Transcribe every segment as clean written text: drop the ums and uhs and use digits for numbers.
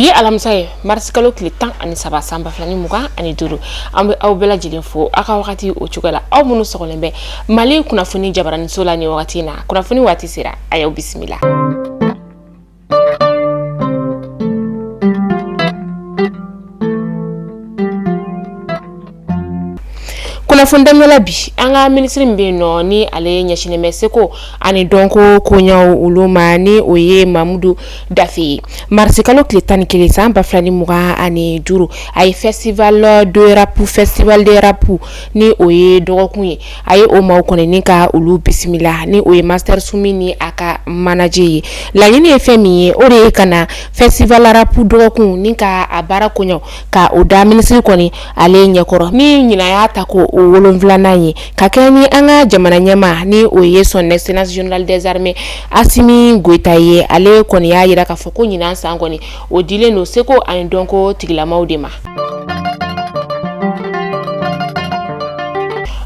Bi ye alamisa ye, marisikalo tile 13 san 2025. An bɛ aw bɛɛ lajɛlen fo aw ka wagati o cogo la, aw minnu sɔgɔlen bɛ Mali kunnafoni jabaraniso la nin wagati in na. Kunnafoni waati sera, a y'aw bisimila. Kunnafoni daminɛ la bi, an ka minisiri min bɛ yen nɔ, ni ale ɲɛsinnen bɛ seko ani dɔnko koɲɛw olu ma, ni o ye Mamudu Dafe ye, marisikalo tile 11 san 2025, a ye festival de rap, festival de rap ni o ye dɔgɔkun ye, a ye o maaw kɔni ni ka olu bisimila, ni o ye Master Sumi ni a ka manager ye. Laɲini ye fɛn min ye, o de ye ka na festival rap dɔgɔkun ni ka a baara koɲɛw ka o da minisiri kɔni ale ɲɛkɔrɔ, ni ɲinan y'a ta ko o 7nan ye ka kɛ ni an ka jamana ɲɛmaa, ni o ye son excellence général des armées Asimi Goyita ye. Ale kɔni y'a jira k'a fɔ ko ɲinan san kɔni o dilen don seko ani dɔnko tigilamaw de ma.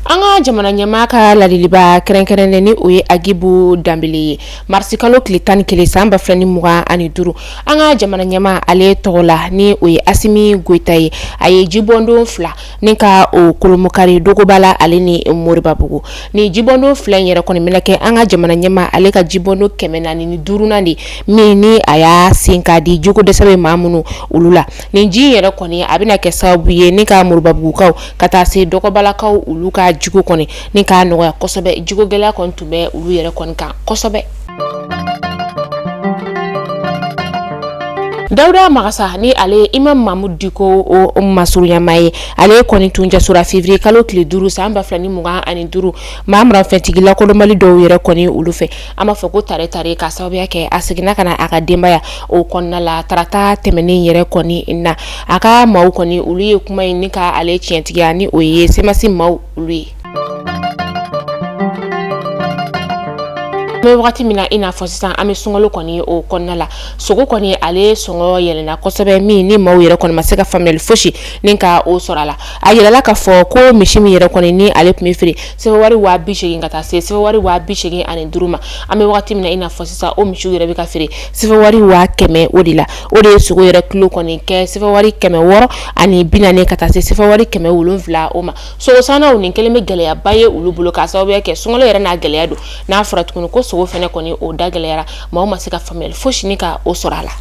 An ka jamana ɲɛmaa ka ladiliba kɛrɛnkɛrɛnnen, ni o ye Agibu Danbele ye, marisikalo tile 11 san 2025, an ka jamana ɲɛmaa ale tɔgɔ la, ni o ye Asimi Goyita ye, a ye jibɔndon fila ni ka o kolomokari Dogobala ale ni Moribabugu. Ni jibɔndon fila in yɛrɛ kɔni bɛna kɛ an ka jamana ɲɛmaa ale ka jibɔndon 405nan de min ni a y'a sen k'a di jiko dɛsɛ bɛ maa minnu olu la. Nin ji in yɛrɛ kɔni a bɛna kɛ sababu ye ni ka Moribabugukaw ka taa se Dɔgɔbalakaw olu ka jiko kɔni ni k'a nɔgɔya kosɛbɛ. Jiko gɛlɛya kɔni tun bɛ olu yɛrɛ kɔni kan kosɛbɛ. Dawuda Magasa, ni ale ye Imam Mamudu Diko o masurunyamaa ye, ale kɔni tun jasora février kalo tile 5 san 2025, maa marafɛntigi lakodɔnbali dɔw yɛrɛ kɔni olu fɛ. An b'a fɔ ko tare tare, ka sababuya kɛ a seginna ka na a ka denbaya o kɔnɔna la tarata tɛmɛnen yɛrɛ kɔni na. A ka maaw kɔni olu ye kuma in ni ka ale tiɲɛtigiya, ni o ye CMAS maaw olu ye. An bɛ wagati min na i n'a fɔ sisan, an bɛ sunkalo kɔni o kɔnɔna la, sogo kɔni ale sɔngɔ yɛlɛnna kosɛbɛ, min ni maaw yɛrɛ kɔni ma se ka faamuyali fosi ni ka o sɔrɔ a la. A yirala k'a fɔ ko misi min yɛrɛ kɔni ni ale tun bɛ feere CFA wari 80 000 ka taa se CFA wari 85 000 ma, an bɛ wagati min na i n'a fɔ sisan, o misiw yɛrɛ bɛ ka feere CFA wari 100 000 o de la. O de ye sogo yɛrɛ kilo kɔni kɛ CFA wari 640 ka taa se CFA wari 700 o ma. Sogo sannaw, nin kelen bɛ gɛlɛyaba ye olu bolo, k'a sababuya kɛ sunkalo yɛrɛ n'a gɛlɛya don. N'a fɔra tuguni ko sogo fɛnɛ kɔni o da gɛlɛyara, maaw ma se ka faamuyali fosi ni ka o sɔrɔ a la.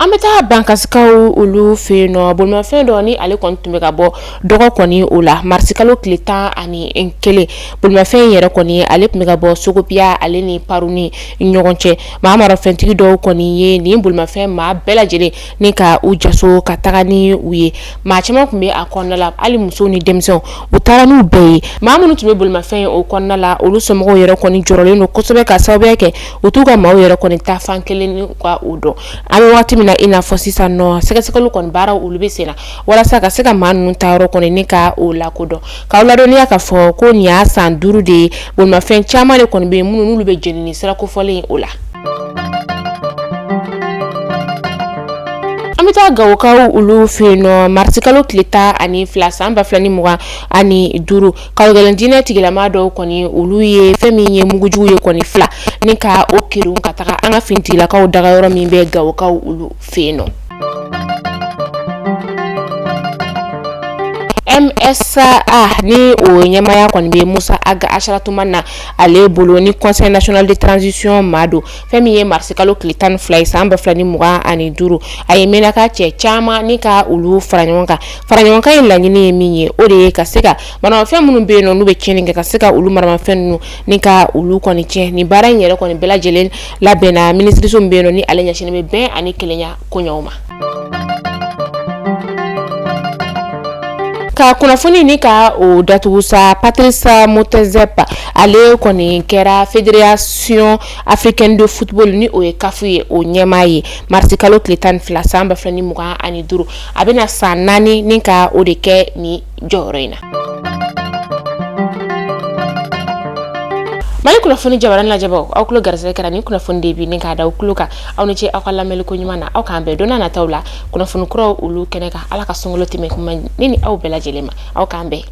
An bɛ taa Bankasikaw olu fɛ yen nɔ. Bolimafɛn dɔ ni ale kɔni tun bɛ ka bɔ dɔgɔ kɔni o la marisikalo tile 11, bolimafɛn in yɛrɛ kɔni ale tun bɛ ka bɔ Sogopiya ale ni Paru ni ɲɔgɔn cɛ. Maa marafɛntigi dɔw kɔni ye nin bolimafɛn maa bɛɛ lajɛlen ni ka u jaso ka taga ni u ye. Maa caman tun bɛ a kɔnɔna la, hali musow ni denmisɛnw, u taara n'u bɛɛ ye. Maa minnu tun bɛ bolimafɛn o kɔnɔna la, olu somɔgɔw yɛrɛ kɔni jɔrɔlen don kosɛbɛ, ka sababuya kɛ u t'u ka maaw yɛrɛ kɔni taa fan kelen ni ka o dɔn. An bɛ waati min na i n'a fɔ sisan nɔ, sɛgɛsɛgɛliw kɔni baaraw olu bɛ sen na walasa ka se ka maa ninnu taayɔrɔ kɔni ni ka o lakodɔn. K'aw ladɔnniya k'a fɔ ko nin y'a san 5 de ye, bolimafɛn caman de kɔni bɛ yen minnu n'olu bɛ jeni ni sira kofɔlen o la. An bɛ taa Gawokaw olu fɛ yen nɔ. Marisikalo tile 12 san 2025, kalogɛlɛn diinɛ tigilama dɔw kɔni olu ye fɛn min ye mugujugu ye kɔni fila ni ka o kerun ka taga an ka finitigilakaw dagayɔrɔ min bɛ Gawokaw olu fɛ yen nɔ. MSA ni o ɲɛmaaya kɔni bɛ Musa Ag Asaratuman na ale bolo, ni Conseil national de transition maa don, fɛn min ye marisikalo tile 12 ye san 2025, a ye Menaka cɛ caman ni ka olu fara ɲɔgɔn kan. Fara ɲɔgɔn kan in laɲini ye min ye, o de ye ka se ka maramafɛn minnu bɛ yen nɔ n'u bɛ tiɲɛni kɛ, ka se ka olu maramafɛn ninnu ni ka olu kɔni tiɲɛ. Nin baara in yɛrɛ kɔni bɛɛ lajɛlen labɛnna minisiriso min bɛ yen nɔ ni ale ɲɛsinnen bɛ bɛn ani kelenya koɲɛw ma. Ka kunnafoni ni ka o datugu sa, Patrice Motsepe ale kɔni kɛra Fédération africaine de football, ni o ye CAF ye, o ɲɛmaa ye marisikalo tile 12 san 2025. A bɛna san 4 ni ka o de kɛ ni jɔyɔrɔ in na. Mali kunnafoni jabaranin lajɛbaw, aw tulo garisɛgɛ kɛra ni kunnafoni de bi ni k'a da aw tulo kan. Aw ni ce aw ka lamɛnni ko ɲuman na. Aw k'an bɛn don nataw la kunnafoni kuraw olu kɛnɛ kan. Ala ka sunkalo tɛmɛ kuma ne ni aw bɛɛ lajɛlen ma. Aw k'an bɛn.